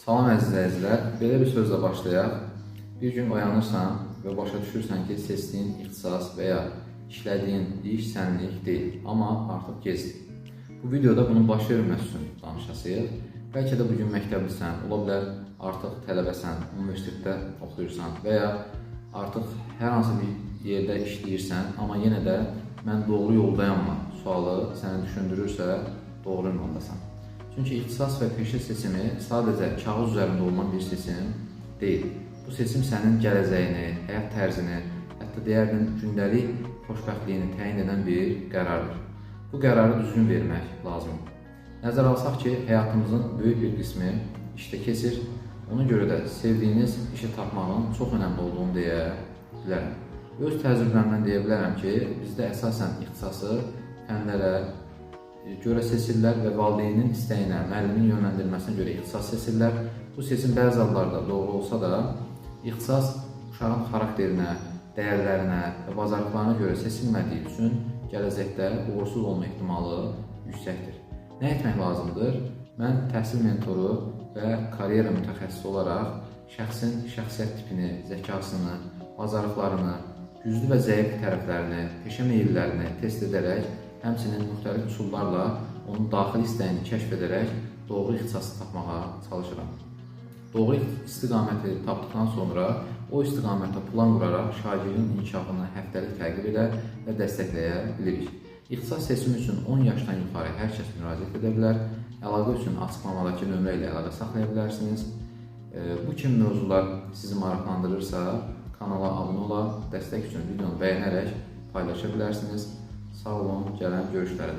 Salam əziz izləyicilər, belə bir sözlə başlayaq. Bir gün oyanırsan və başa düşürsən ki, seçdiyin ixtisas və ya işlədiyin iş sənlik deyil, amma artıq gecdir. Bu videoda bunun baş verməsi üçün danışacağıq. Bəlkə də bu gün məktəblisən, ola bilər artıq tələbəsən, universitetdə oxuyursan və ya artıq hər hansı bir yerdə işləyirsən, amma yenə də mən doğru yoldayam mı sualı səni düşündürürsə, doğru ünvandasan. Çünki ixtisas və peşə seçimi sadəcə kağız üzərində olunan bir seçim deyil. Bu seçim sənin gələcəyini, həyat tərzini, hətta deyərdim gündəlik xoşbəxtliyini təyin edən bir qərardır. Bu qərarı düzgün vermək lazımdır. Nəzərə alsaq ki, həyatımızın böyük bir qismi işdə keçir. Ona görə də sevdiyiniz işi tapmağın çox önəmli olduğunu deyə bilərəm. Öz təcrübəmdən deyə bilərəm ki, bizdə əsasən ixtisası fənlərə görə seçirlər və valideynin istəyinə, müəllimin yönləndirməsinə görə ixtisas seçirlər. Bu seçim bəzi hallarda doğru olsa da, ixtisas uşağın xarakterinə, dəyərlərinə və bacarıqlarına görə seçilmədiyi üçün gələcəkdə uğursuz olma ehtimalı yüksəkdir. Nə etmək lazımdır? Mən təhsil mentoru və karyera mütəxəssisi olaraq şəxsin şəxsiyyət tipini, zəkasını, bacarıqlarını, güclü və zəif tərəflərini, peşə meyllərini test edərək, həmçinin müxtəlif üsullarla onun daxili istəyini kəşf edərək doğru ixtisası tapmağa çalışıram. Doğru istiqaməti tapdıqdan sonra o istiqamətdə plan quraraq şagirdin inkişafını həftəlik təqib edə və dəstəkləyə bilirik. İxtisas seçimi üçün 10 yaşdan yuxarı hər kəs müraciət edə bilər. Əlaqə üçün açıqlamadakı nömrə ilə əlaqə saxlaya bilərsiniz. Bu kimi mövzular sizi maraqlandırırsa, kanala abunə ola, dəstək üçün videonu bəyənərək paylaşa bilərsiniz. Sağ olun, gələn görüşlərə.